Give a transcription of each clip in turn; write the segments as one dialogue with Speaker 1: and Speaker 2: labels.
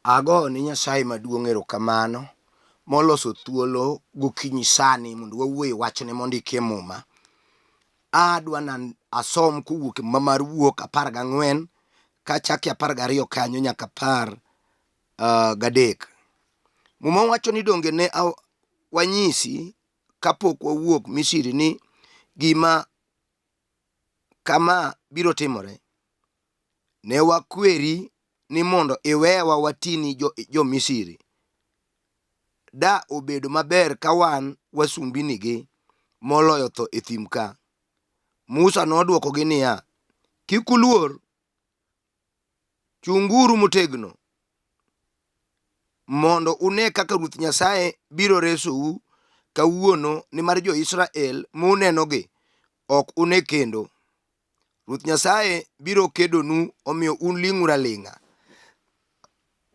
Speaker 1: Ago ne Nyasaye maduong' erokamano moloso thuolo gokinyi sani mondo wawuo e wachne mondiki e Muma. Adwa na asom kowuok e Muma mar Wuok 14 kachake 12 kanyo nyaka 13. Muma wacho ni donge ne wanyisi kapok wawuok Misri ni gima kama biro timore? Ne wakweri ni mondo iwewa watini jo-Misri. Da obedo maber ka wan wasumbinigi moloyo tho e thim ka. Musa nodwokogi niya, Kik uluor, chunguru motegno mondo une kaka Ruoth Nyasaye biro resou kawuono nimar jo-Israel munenogi ok une kendo. Ruoth Nyasaye biro kedonu, omiyo un ling'uru aling'a.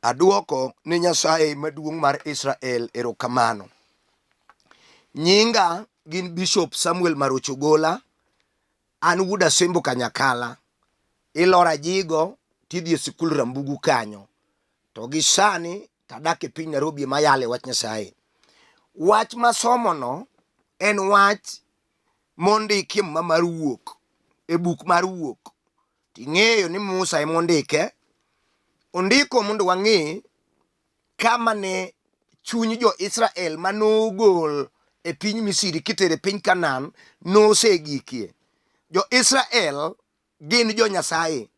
Speaker 1: Adwoko ne Nyasaye maduong' mar Israel erokamano. Nyinga gin Bishop Samuel Marocho Gola, an wuod Asembo Kanyakala. Ilora Jigo tidhi e sikul Rambugu kanyo. To gi sani tadak e piny Nairobi ema ayale wach Nyasaye. Wach masomono en wach mondikie Muma mar Wuok, e buk mar Wuok. Ting'eyo ni Musa ema ondike. Ondiko mondo wang'e kama ne chuny jo-Israel ma nogol e piny Misri kitero e piny Kanaan nosegikie. Jo-Israel gin jo-Nyasaye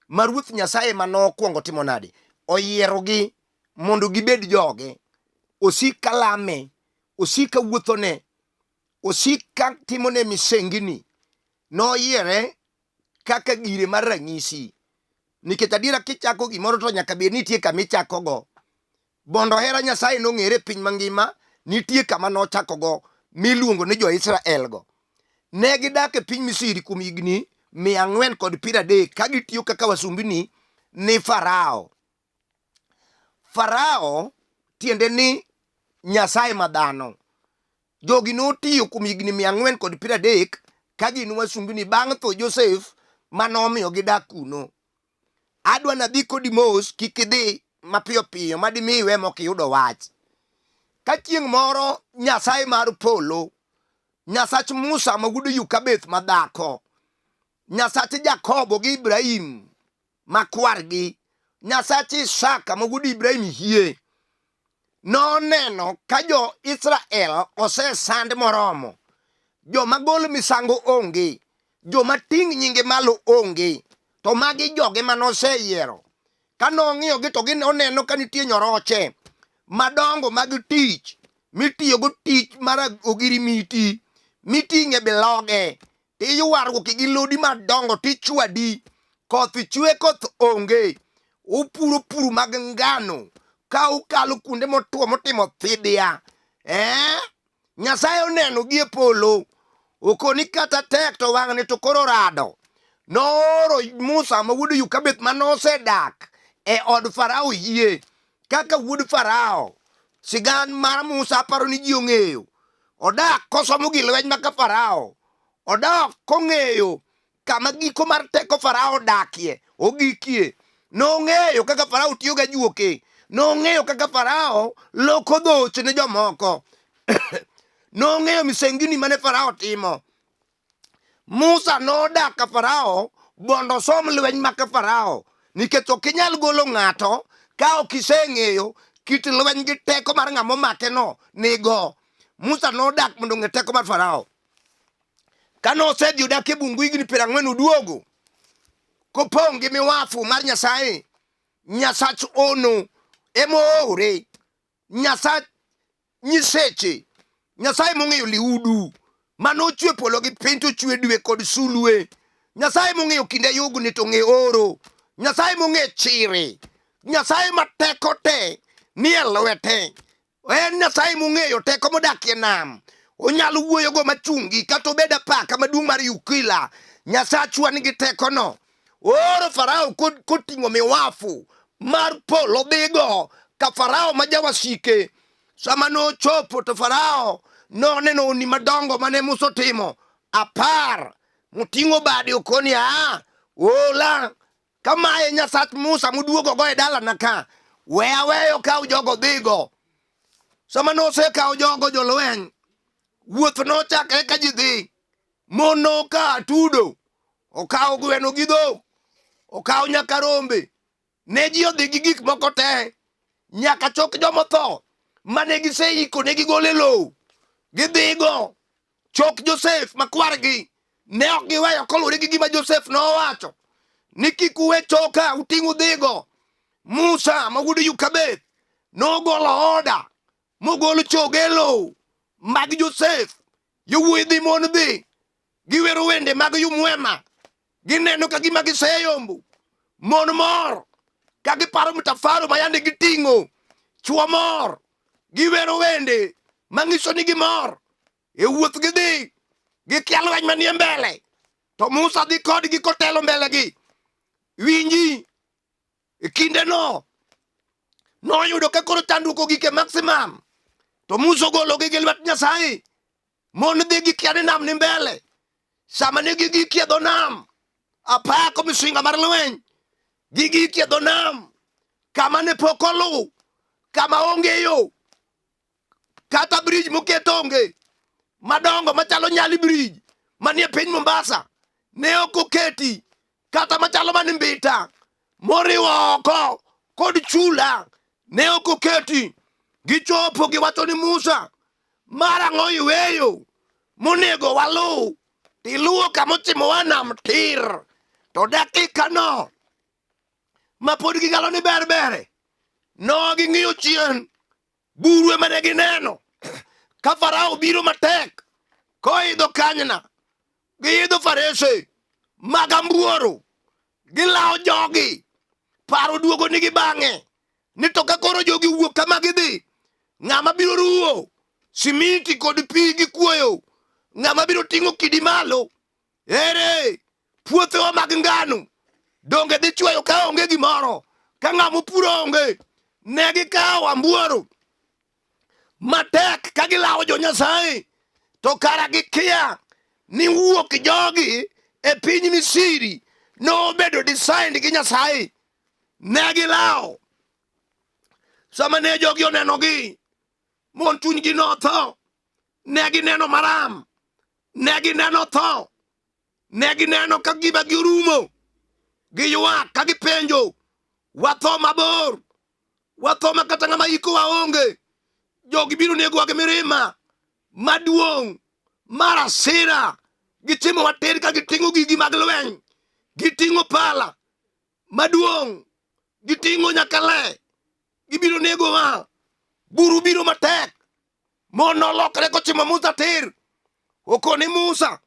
Speaker 1: ma Ruoth Nyasaye ma nokwongo timo nade? Oyierogi mondo gibed joge, osik ka lame, osik ka wuothone, osik ka timone misengini. Noyiere kaka gire mar ranyisi. Nikech adiera kichako gimoro to nyaka bed ni nitie kama ichakogo. Bondo hera Nyasaye nong'ere e piny mangima, nitie kama nochakogo miluongo ni jo-Israel go. Ne gidak e piny Misri kuom higni 430 ka gitiyo kaka wasumbini ni Farao. Farao tiende ni Nyasaye ma dhano. Jogi notiyo kuom higni 430 ka gin wasumbini bang' tho Josef ma nomiyo gidak kuno. Adwa nadhi kodi mos, kik idhi mapiyo piyo ma dimi iwe mok iyudo wach. Ka chieng' moro Nyasaye mar polo, Nyasach Musa ma wuod Yukabeth madhako, Nyasach Jakobo gi Ibrahim ma kwargi, Nyasach Isaka ma wuod Ibrahim hie, noneno ka jo-Israel osesand moromo, joma gol misango onge, joma ting' nyinge malo onge, to magi joge ma noseyiero. Ka nong'iyogi to gin oneno ka nitie nyoroche madongo mag tich mitiyogo tich mar ogirimiti miting'e biloge tiywaruok gi lodi madongo tichwadi koth chwe koth onge upuro pur mag ngano ka ukalo kuonde motwo motimo thidhia eh? Nyasaye oneno gi e polo okoni kata tek to wang'ni to koro rado nooro Musa ma wuod Yukabeth ma nosedak e od Farao hie kaka wuod Farao sigan mar Musa aparo ni ji ong'eyo odak kosomo gi lweny maka Farao odak kong'eyo kama giko mar teko Farao odakie ogikie. Nong'eyo kaka Farao tiyo gi ajuoke, nong'eyo kaka Farao loko dhoch ne jomoko, nong'eyo misengini mane Farao timo. Musa nodak ka Farao mondo osom lweny maka Farao, nikech ok inyal golo ng'ato ka ok iseng'eyo kit lweny gi teko mar ng'ama omakeno nigo. Musa nodak mondo ong'e teko mar Farao. Kane osedhi odak e bungu higni 40 oduogo kopong' gi miwafu mar Nyasaye. Nyasach ono ema oore, Nyasach nyiseche, Nyasaye mong'eyo liudu mane ochwe polo gi piny to ochwe dwe kod sulwe, Nyasaye mong'eyo kinde yugni to ong'e oro, Nyasaye mong'e chiri, Nyasaye ma teko te nie lwete. En Nyasaye mong'eyo teko modakie nam. Onyalo wuoyogo machungi kata obed apaka maduong' mar Yukila. Nyasachwa nigi tekono. Ooro Farao koting'o miwafu mar polo dhigo ka Farao ma jawasike. Sama nochopo to Farao noneno honni madongo mane Musa otimo 10 moting'o bade okoni a ola Ka ma e Nyasach Musa muduogogo e dalana ka, We aweyo kaw jogo dhigo. Sama nosekawo jogo jolweny, wuoth nochakre ka ji dhi. Mon noka atudo, okawo gweno gi dhok, okawo nyaka rombe. Ne ji odhi gi gik moko te, nyaka chok jomotho mane giseiko ne gigolo e lowo. Gidhigo chok Josef makwargi ne ok giweyo koluwore gi gima Josef nowacho ni kik uwe choka uting' udhigo. Musa ma wuod Yukabeth nogolo oda mogolo choge e lowo mag Josef. Yowuoyi dhi mon dhi giwero wende mag yumwema gineno ka gima giseyombo. Mon mor ka giparo mtafaro ma yande giting'o. Chwo mor giwero wende manyiso ni gimor e wuoth gidhi gikia lweny manie mbele to Musa dhi kodgi kotelo mbelegi. Winji e kindeno noyudo ka koro chandruok ogik e maximum to Musa ogologi gi lwet Nyasaye. Mon dhi gikia ni nam ni mbele. Sama ne gigikie dho nam, apako misinga mar lweny, gigikie dho nam kama ne pok oluw, kama onge yo, kata bridge moket onge, madongo machalo Nyali Bridge manie piny Mombasa ne ok oketi, kata machalo mani Mbita moriwo oko kod chula ne ok oketi. Gichopo giwacho ni Musa, mar ang'o iweyo monego waluw tiluwo kama ochimowa nam tir to dakikano ma pod gigalo ni ber bere no ging'iyo chien buru ema ne gineno ka Farao biro matek koidho kanyna giidho farese mag ambuoro gilawo jogi paro duogo nigi bang'e ni to ka koro jogi wuok kama gidhi ng'ama biro ruwo simiti kod pi gi kuoyo ng'ama biro ting'o kidi malo ere puothewa mag ngano donge dhi chweyo ka onge gimoro ka ng'ama opuro onge ne gikawo ambuoro matek ka gilawo jo Nyasaye to kara gikia ni wuok jogi e piny Misri nobedo designed gi Nyasaye ne gilawo sama ne jogi onenogi mon chunygi notho ne gineno maram ne gineno tho ne gineno ka gima girumo giywak ka gipenjo watho mabor watho ma kata ng'ama ikowa onge jogi biro negowa gi mirima maduong' mar asira gitimo matir ka giting'o gigi mag lweny giting'o pala maduong' giting'o nyaka le gibiro negowa buru biro matek mon nolokre kochimo Musa tir okone Musa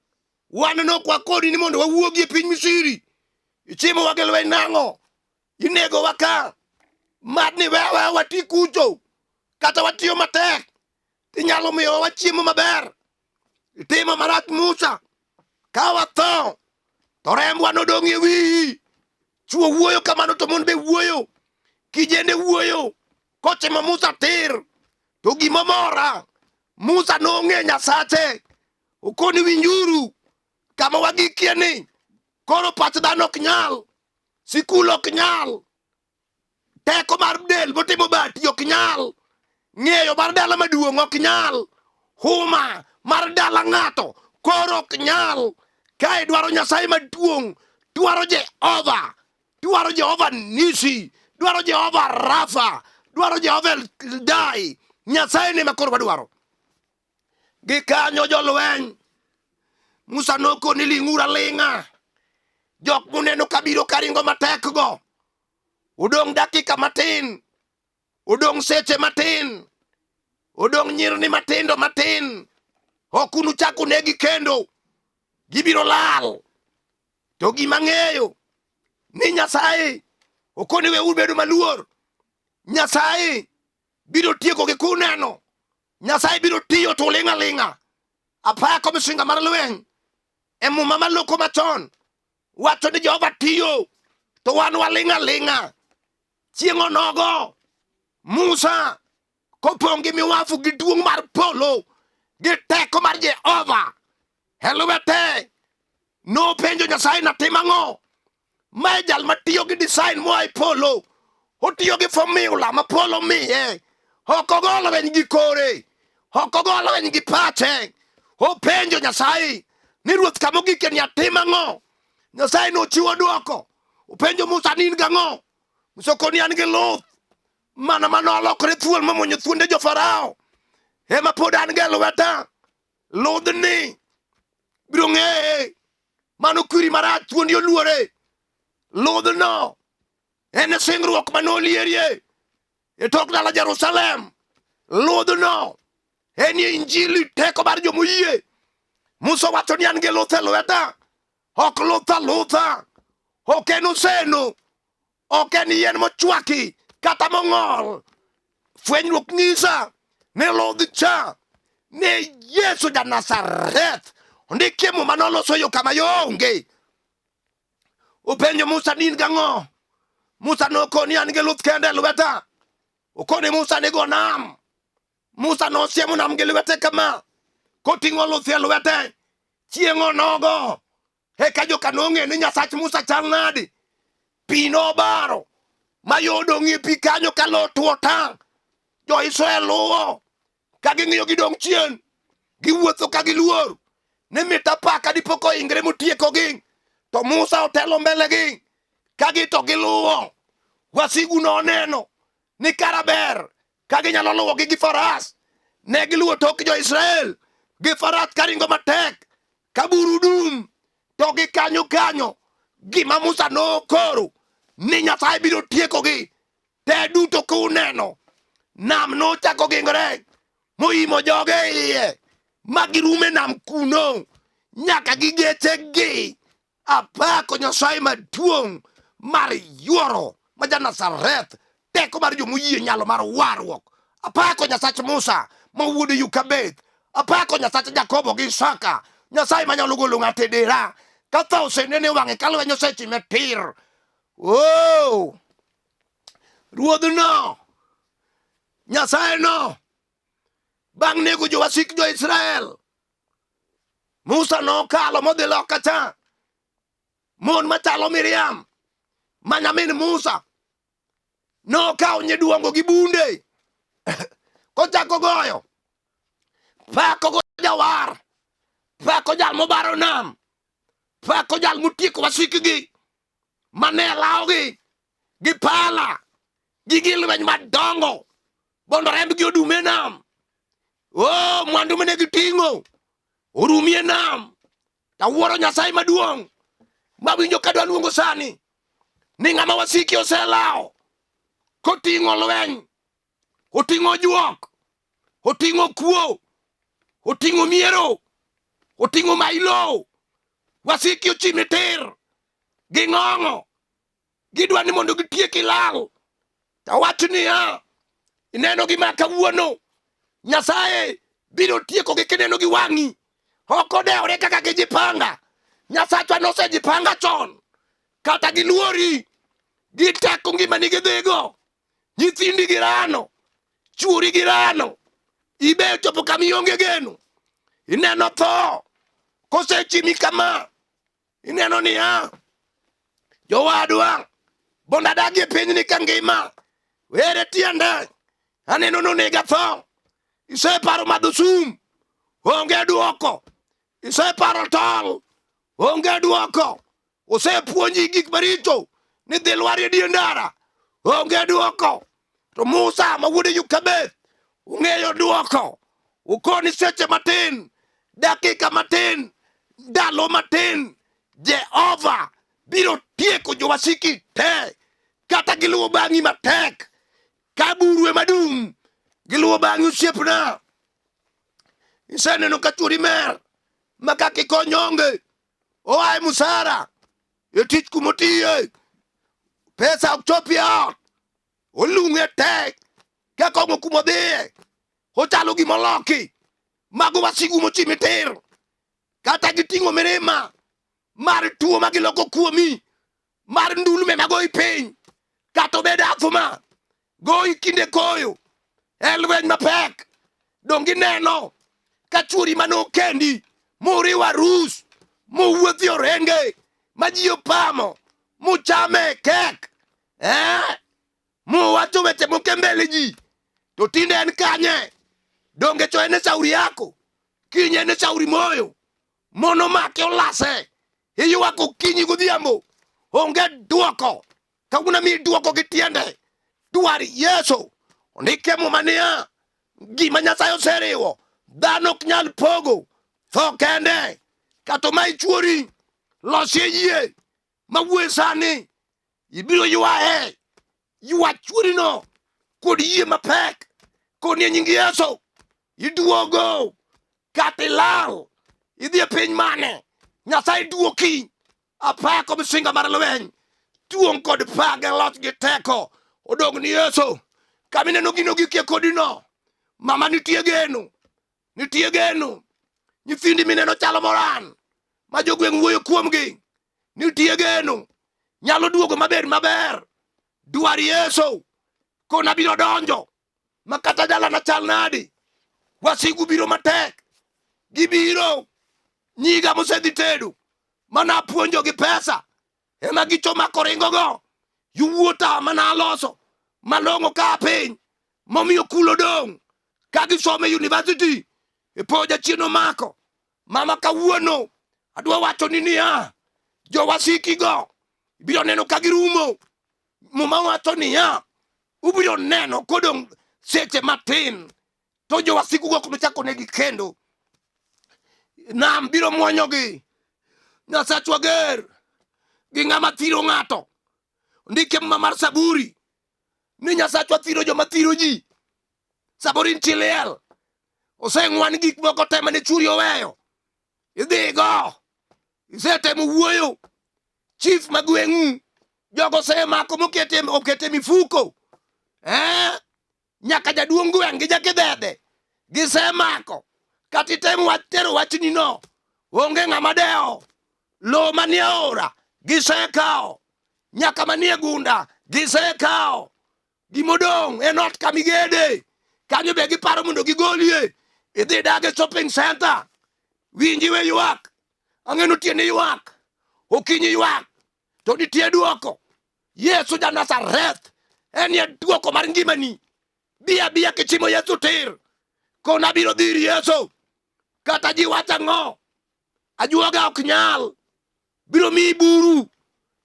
Speaker 1: wan nok wakoni ni mondo wawuogi e piny Misri ichimowa gi lweny nang'o inegowa ka mad ni wewa wati kucho kata watiyo matek tinyalo miyowa wachiemo maber itimo marach Musa ka watho to rembwa nodong' e wiyi chwo wuoyo kamano to mon be wuoyo kijende wuoyo kochimo Musa tir to gima mora Musa nong'e Nyasache okoni winjuru kama wagikie ni koro pach dhano ok nyal sikul ok nyal teko mar del motimo bati ok nyal ng'eyo mar dala maduong' ok nyal huma mar dala ng'ato koro ok nyal ka idwaro nyasaye maduong' dwaro jehova dwaro jehova nisi dwaro jehova rafa dwaro jehova eldai nyasaye ne makoro wadwaro gikanyo jolweny musa nokoni ling'uru aling'a jok muneno kabiro karingo matek go odong' dakika matin odong' seche matin odong' nyirni matindo matin ok unuchak unegi kendo gibiro lal to gima ng'eyo ni nyasaye okoni weuru bedo maluor nyasaye biro tieko gi kuneno nyasaye biro tiyo to uling' aling'a apako misinga mar lweny e muma maloko machon wacho ni jehova tiyo to wan waling' aling'a chieng' onogo musa kopong' gi miwafu gi duong' mar polo gi teko mar jehova e lwete nopenjo nyasaye natim ang'o mae jal matiyo gi design moa e polo. Otiyo gi formula ma polo miye. Ok ogo lweny gi kore. Ok ogo lweny gi pache. Openjo Nyasaye ni ruoth kama ogike ni atim ang'o? Nyasaye nochiwo dwoko. Openjo Musa ni in gang'o? Musa okoni an gi luth mana mane olokore thuol momonyo thuonde jo Farao. Ema pod an go e lweta. Ludhni biro ng'eye. Mano kwiri marach thuondi oluore. Ludhno en singruok mane olierie e tok dala Jerusalem. Ludhno en injili teko mar jomoyie. Musa wacho ni an gi luth e lweta, ok luth alutha, ok en oseno, ok en yien mochwaki kata mong'ol. Fwenyruok nyisa ni ludh cha ne Yesu ja Nazareth ondikie muma noloso yo kama yo onge. Openjo Musa ni in gang'o? Musa nokoni an gi luth kende e lweta. Okoni Musa ni go nam. Musa nosiemo nam gi lwete kama, koting'o luth e lwete. Chieng' onogo. Eka joka nong'e ni Nyasach Musa chal nadi. Pi nobaro ma yo odong' e pi kanyo ka lo tuo tang'. Jo-Israel luwo ka ging'iyo gidong' chien, giwuotho ka giluor ni mit apaka dipo koingre motiekogi. To Musa otelo mbelegi ka gi to giluwo. Wasigu noneno ni kara ber ka ginyalo luwogi gi faras. Ne giluwo tok jo-Israel gi faras karingo matek ka buru dum to gi kanyo kanyo gima Musa nokoro ni Nyasaye biro tiekogi te duto kuneno nam nochako gingore moimo joge iye ma girume nam kuno nyaka gi gechegi apako Nyasaye maduong' mar yuoro ma ja Nazareth teko mar jomoyie nyalo mar warruok apako Nyasach Musa ma wuod Yukabeth apako Nyasach Jakobo gi Isaka Nyasaye manyalo golo ng'ato e dera ka tho osenene wang'e ka lweny osechime tir oh! Ruodhno Nyasaye no bang' nego jowasik jo-Israel Musa nokalo modhi loka cha mon machalo Miriam ma nyamin Musa nokawo nyiduongo gi bunde kochako goyo pako go jawar pako jal mobaro nam pako jal motieko wasikgi mane lawogi gi pala gi gi lweny madongo mondo rembgi odum e nam. O mwandu mane giting'o orumi e nam. Tawuoro Nyasaye maduong' mawinjo kadwa luongo sani ni ng'ama wasiki oselawo koting'o lweny, oting'o juok, oting'o kuo, oting'o miero, oting'o mailo, wasiki ochimi tir gi ng'ong'o gidwa ni mondo gitiek ilal. Tawach niya, ineno gima kawuono Nyasaye biro tiekogi kineno gi wang'i. Ok odewore kaka gijipanga. Nyasachwa nosejipanga chon. Kata giluori, gi teko ngimani gidhigo. Nyithindi girano, chuori girano. Ibe ochopo kama ionge geno. Ineno tho kosechimi kama Ineno niya, jowadwa, mondo adag e pinyni ka ngima, were tiende, aneno nonego atho. Iseparo madho sum, onge dwoko. Iseparo tol, onge dwoko. Osepuonji gik maricho ni dhi lwar e dier ndara, onge dwoko. To Musa ma wuod Yukabeth ung'eyo dwoko. Ukoni seche matin, dakika matin, ndalo matin, Jehova biro tieko jowasiki te, kata giluwo bang'i matek ka buru ema dum, giluwo bang'i osiepna. Iseneno ka chwori mer ma kaka ikony onge, oa e musara e tich kumotiye, pesa ok chopi e ot, olung'e tek ka kong'o kumodhiye, ochalo gima oloki. Mago wasigu mochimi tir, kata giting'o mirima mar tuo ma giloko kuomi, mar ndulme magoyi piny, kata obed athuma goyi kinde koyo e lweny mapek. Donge ineno ka chwori mane okendi muriwo arus mowuothi orenge ma ji opamo muchame kek eh? Muwacho weche moko e mbele ji. To tinde en kanye? Donge to en e shauri yako? Kiny en e shauri moyo. Mono make olase. Iywak okinyi godhiambo. Onge dwoko. Kawuono amiyi dwoko gi tiende. Dwar Yesu. Ondik e Muma niya, gima Nyasaye oseriwo, dhano ok nyal pogo. Tho kende. Kata ma ichuori, losie yie mawuoyo sani. Ibiro ywaye. Ywa chuorino kod yie mapek. Koni e nying Yesu. Iduogo. Kata ilal. Idhi e piny mane? Nyasaye duoki. Apako misinga mar lweny. Duong' kod pak gi loch gi teko odong' ni Yesu. Kama ineno gino gikie kodino. Mama nitie geno. Nitie geno. Nyithindi mineno chalo moran ma jogweng' wuoyo kuomgi. Nitie geno. Nyalo duogo maber maber. Dwar Yesu. Kona biro donjo. Ma kata dalana chal nadi. Wasigu biro matek. Gibiro. Nyiga mosedhi tedo. Mana apuonjo gi pesa. Ema gichomako ringogo. Yuwuota mana aloso. Malong'o ka piny. Momiyo kulo dong'. Ka gisomo e university. E po jachien omako. Mama kawuono adwa wacho ni niya, jowasikigo ibiro neno ka girumo. Muma wacho niya, ubiro neno kodong' seche matin to jowasikugo ok nochak onegi kendo. Nam biro mwonyogi. Nyasachwa ger gi ng'ama thiro ng'ato. Ndike Muma mar Saburi ni Nyasachwa thiro joma thiro ji. Saburi nitie liel. Oseng'wan gik moko te mane churi oweyo. Idhigo. Isetemo wuoyo. Chief ma gweng'u jogo osemako mokete okete mifuko. Eh? Nyaka jaduong' gweng' gi jakidhedhe gisemako. Kata item wach tero wachni no. Onge ng'ama dewo. Lowo manie aora gisekawo. Nyaka manie gunda gisekawo. Gimodong' en ot kamigede. Kanyo be giparo mondo gigolie. Idhi dag e shopping center. Winji we ywak. Ang'e ni otieno ywak. Okinyi ywak. To nitie duoko. Yesu ja Nazareth en e duoko mar ngimani. Bi abiya kichimo Yesu tir. Kona biro dhi ir Yesu. Kata ji wacho ang'o? Ajuoga ok nyal. Biro miyi buru.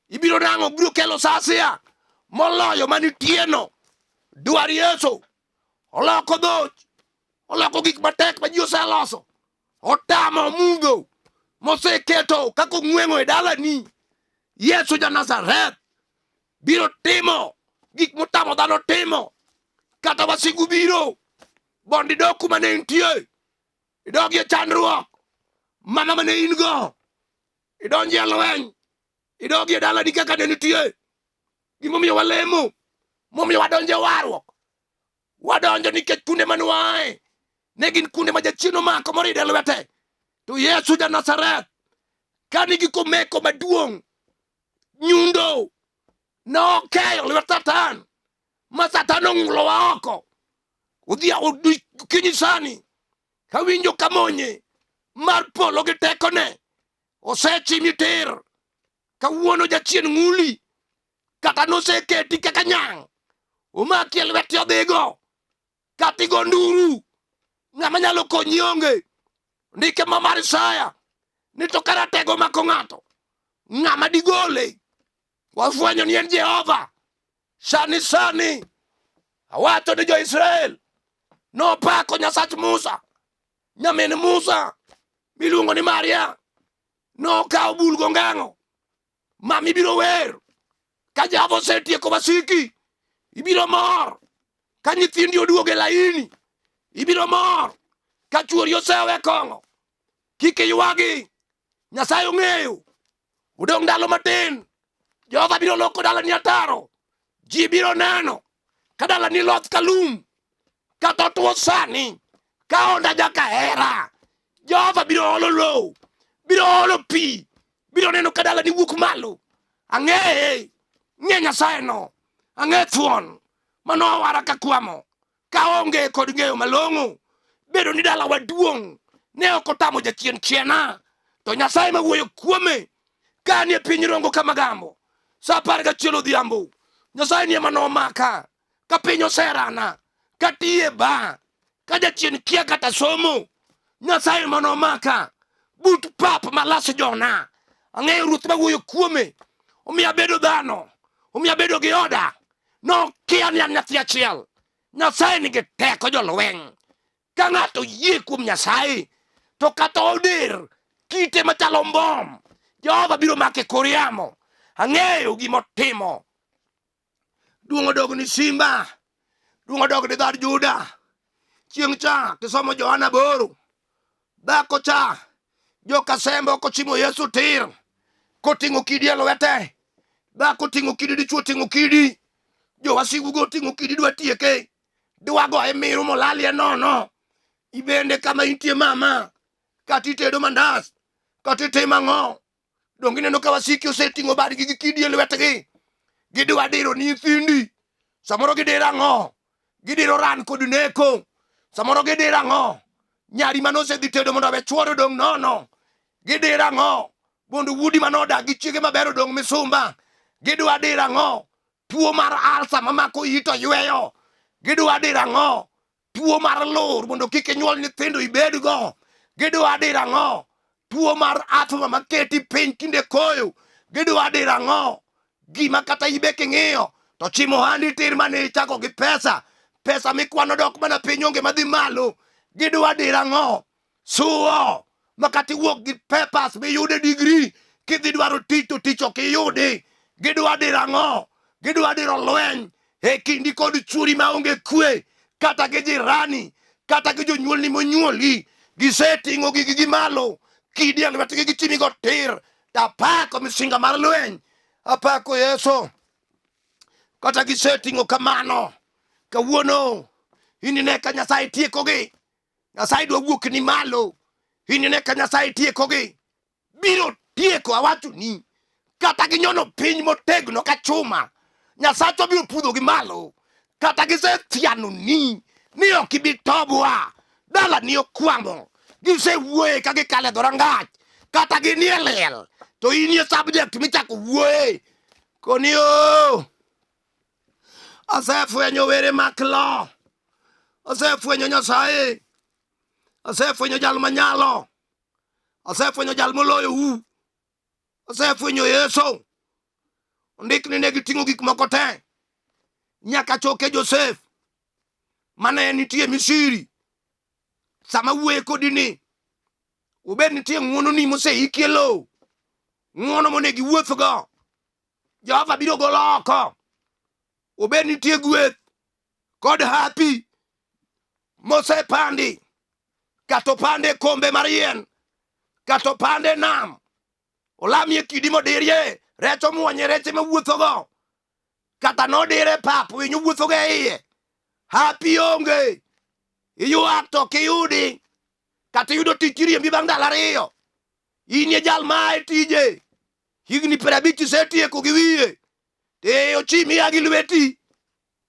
Speaker 1: Ibiro nang'o biro kelo sasia moloyo manitieno. Dwar Yesu. Oloko dhoch. Oloko gik matek ma ji oseloso. Otamo mudho moseketo kaka ong'weng'o e dalani. Yesu ja Nazareth biro timo gik motamo dhano timo. Kata wasigu biro mondo idog kuma ne intie. Idogie chandruok mana mane in go. Idonjie lweny. Idogie dalani kaka ne nitie. Gimomiyo walemo, momiyo wadonjo e warruok. Wadonjo nikech kunde mane waaye ne gin kunde ma jachien omako morido e lwete. To Yesu ja Nazareth ka nigi komeko maduong' nyundo nokeyo lwet Satan ma Satan ong'ulowa oko. Odhi okinyi sani kawinjo kamonye mar polo gi tekone osechimi tir. Kawuono jachien ng'uli kata noseketi kaka nyang' omaki e lweti odhigo kata igo nduru ng'ama nyalo konyi onge. Ndike ma mar Isaya ni to karatego mako ng'ato ng'ama digole wafwenyo ni en Jehova. Sani sani awacho ni jo-Israel nopako Nyasach Musa. Nyamin Musa miluongo ni Maria nokawo bul gongang'o mama ibiro wer ka Jehova osetieko wasiki ibiro mor ka nyithindi oduogo e laini ibiro mor ka chuori osewe kong'o kik iywagi Nyasaye ong'eyo Odong' ndalo matin, Jehova biro loko dalani ataro. Ji biro neno ka dalani loth ka lum, kata otwo sani, ka onda jaka hera. Jehova biro olo lowo, biro olo pi, biro neno ka dalani wuok malo. Ang'eye, ng'e Nyasaye no, ang'e thuon mano owara ka kwamo. Kaonge kod ng'eyo malong'o, bedo ni dalawa duong' ne ok otamo jachien chiena, to Nyasaye mawuoyo kuome ka nie piny Rongo Kamagambo sa 11 odhiambo. Nyasaye ni ema nomaka ka piny oserana katiye ba ka jachien kia kata somo. Nyasaye ema nomaka but pap malas jona. Ang'eyo ruoth mawuoyo kuome. Omiyo abedo dhano. Omiyo abedo gi oda. Nokia ni an nyathi achiel. Nyasaye nigi teko jolweny. Ka ng'ato yie kuom Nyasaye, to kata odir kite machalo mbom, Jehova biro make kor yamo. Ang'eyo gima otimo. Duong' odog ni Simba, duong' odog ni dhood Juda. Chieng' cha kisomo Johana 8, dhako cha joka Sembo kochimo Yesu tir, koting'o kidi e lwete. Dhako oting'o kidi, dichuo oting'o kidi, jowasigu go oting'o kidi dwa tieke. Dwa goye miru molalie nono. Ibende kama intie mama, kata itedo mandas, kata itimo ang'o, donge ineno ka wasiki oseting'o badgi gi kidi e lwetgi? Gidwa diro nyithindi. Samoro gidiro ang'o? Gidiro ran kod neko. Samoro gidiro ang'o? Nyari mane osedhi tedo mondo owe chwore odong' nono. Gidiro ang'o? Mondo wuodi mane odak gi chiege maber odong' misumba. Gidwa diro ang'o? Tuo mar alsa mamako iyi to yweyo. Gidwa diro ang'o? Tuo mar lur mondo kik inyuol nyithindo ibedgo. Gidwa diro ang'o? Tuo mar athma maketi piny kinde koyo. Gidwa diro ang'o? Gima kata ibe king'iyo to chimo ohandi tir mane ichako gi pesa. Pesa mikwano dok mana piny onge madhi malo. Gidwa diro ang'o? Suo ma kata iwuok gi papers miyude degree kidhi dwaro tich to tich ok iyudi. Gidwa diro ang'o? Gidwa diro lweny e kindi kod chwori maonge kwe, kata gi jirani, kata gi jonyuolni monyuoli. Giseting'o gigi gi malo, kidi e lwetgi gichimigo tir. To apako misinga mar lweny, apako Yesu. Kata giseting'o kamano, kawuono inine ka Nyasaye tiekogi. Nyasaye dwa wuok ni malo, inine ka Nyasaye tiekogi. Biro tieko awachoni, kata ginyono piny motegno ka chuma, Nyasachwa biro pudhogi malo. Kata gisethianoni ni ok ibi tobwa, dalani okwamo, gisewuoye ka gikalo e dhorangach, kata ginie liel, to inie subject michako wuoye. Koni o, asefwenyo were mak lo, asefwenyo Nyasaye, asefwenyo jal manyalo, asefwenyo jal moloyo u, asefwenyo Yesu. Ondik ni ne giting'o gik moko te nyaka choke Josef mane nitie Misiri. Sama wuoye kodi ni obed nitie ng'wononi moseiki e lowo, ng'wono monego iwuothgo, Jehova biro golo oko. Obed nitie gweth kod hapi mosepandi, kata opande e kombe mar yien, kata opande e nam, olamie kidi modirie rech omwonye reche mawuothogo, kata nodire pap winyo wuothogo e iye. Hapi onge, iywak to ok iyudi, kata iyudo tich iriembi bang' ndalo 2. In e jal ma e tije, higni 50 isetieko gi wiye, te ochimi ya gi lweti.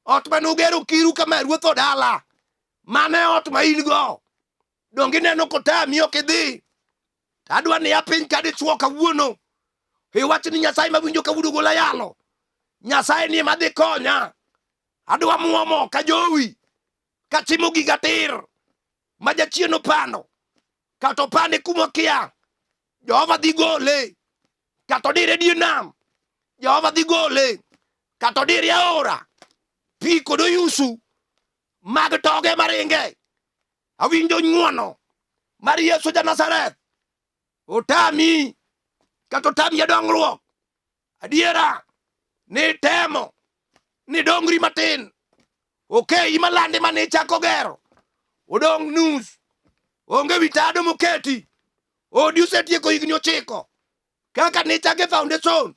Speaker 1: Ot mane ugero kiru kama ruoth odala, mano e ot ma in go. Donge ineno kotami ok idhi? Adwa ni ya piny ka dichwo kawuono. Iwach ni Nyasaye mawinjo kawuono gola yalo. Nyasaye ni ema dhi konya. Adwa muomo ka jowi, kachimo giga tir ma jachien opando, kata opande kuma okia. Jehova dhi gole, kata odire die nam. Jehova dhi gole, kata odire aora. Pi kod oyusu mag toge maringe. Awinjo ng'wono mar Yesu ja Nazareth. Otami kata otami e dongruok. Adiera ni temo ni dongri matin. Okeyi malandi mane ichako gero odong' nus, onge wi tado moketi. Odi osetieko higni 9 kaka nichake foundation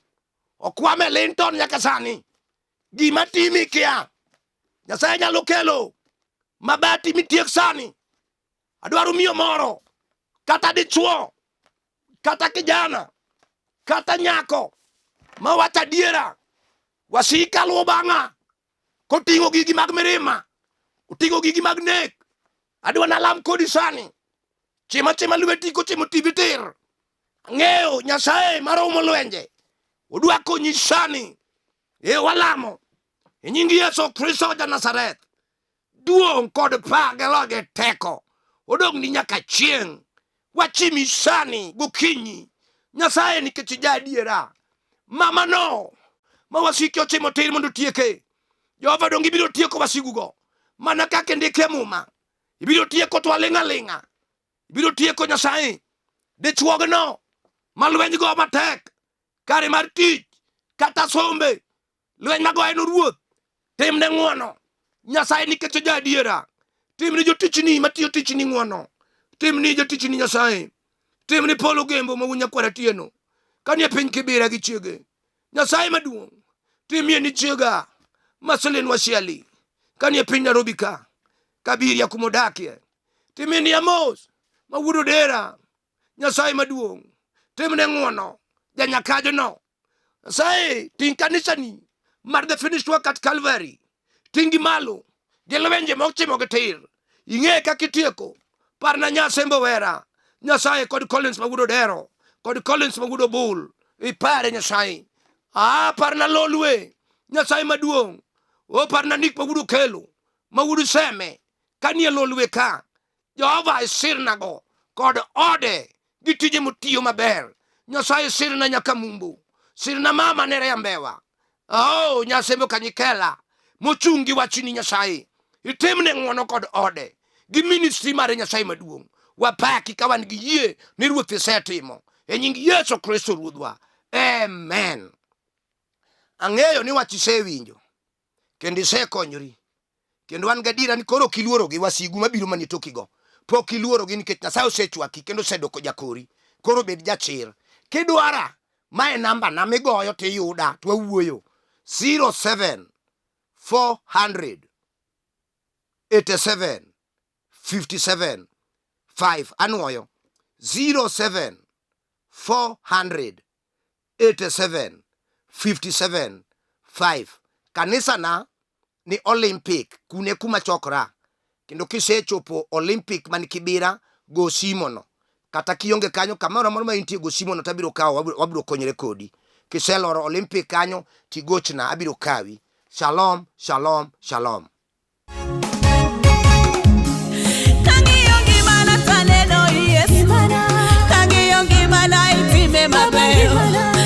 Speaker 1: okwame Linton nyaka sani. Gima timi kia. Nyasaye nyalo kelo mabati mitiek sani. Adwaro miyo moro, kata dichuo, kata kijana, kata nyako mawacho adiera. Wasika luwo bang'a koting'o gigi mag mirima, oting'o gigi mag nek. Adwa nalam kodi sani. Chima chima lweti kochimo tivi tir. Ang'eyo Nyasaye maromo lwenje. Odwa konyi sani. E walamo. E nying Yesu Kristo ja Nazareth, duong' kod pak gi loch gi teko odong'ni nyaka chieng'. Wachimi sani gokinyi, Nyasaye, nikech ija adiera. Mama no ma wasiki ochimo tir mondo otieke. Jehova donge ibiro tieko wasigugo mana kaka indike e Muma. Ibiro tieko to aling' aling'a. Ibiro tieko Nyasaye dichuogno ma lweny go matek kare mar tich kata sombe lweny magoye no ruoth timne ng'wono nyasaye nikech ja adiera timni jotichni matiyo tichni ng'wono timni jotichni nyasaye timni polo gembo ma wuon nyakwar atieno kanie piny kibira gi chiege nyasaye maduong' timie ni chiega maselin wasiali kanie piny nairobi ka kabiria kumodakie timie ni amos ma wuod odera Nyasaye maduong', timne ng'wono janyakajono. Nyasaye, ting' kanisani mar The Finished Work at Calvary, ting' gi malo gi lwenje mochimo gi tir. Ing'e kaka itieko. Parna Nyasembo Wera, Nyasaye kod Collins ma wuod Odero, kod Collins ma wuod Obul. Ipare Nyasaye. Ah, parna Lolwe, Nyasaye maduong'. O parna Nick ma wuod Okelo, ma wuod Seme, kanie Lolwe ka. Jehova isirnago kod ode gi tije motiyo maber. Nyasaye sirna nyaka mumbu. Sirna mama ne Rea Mbewa. Oh, Nyasembo Kanyikela mochung' gi wachni Nyasaye. Itimne ng'wono kod ode gi ministry mare Nyasaye maduong'. Wapaki ka wan gi yie ni Ruoth isetimo. E nying Yesu Kristo Ruodhwa. Amen. Ang'eyo ni wach isewinjo kendo isekonyori. Kendo an gadiera ni koro ok iluorogi wasigu mabiro manie tokigo. Pok iluorogi nikech Nyasaye osechwaki kendo osedoko jakori. Koro bed jachir. Kidwara, mae namba na migoyo tiyuda to wawuoyo. 07 400 87 57 5 anwoyo 07 400 87 57 5 kanisa na ni Olympic kune kuma chokra kendo kisechopo Olympic man Kibira go simo no kata kionge kanyo kamoro amora ma intie go simo no tabiro kawo wabiro konyore kodi kiseloro Olympic kanyo tigochna abiro kawi shalom shalom shalom
Speaker 2: Kang'iyo ngimana taneno Yesu. Kang'iyo ngimana itime maber.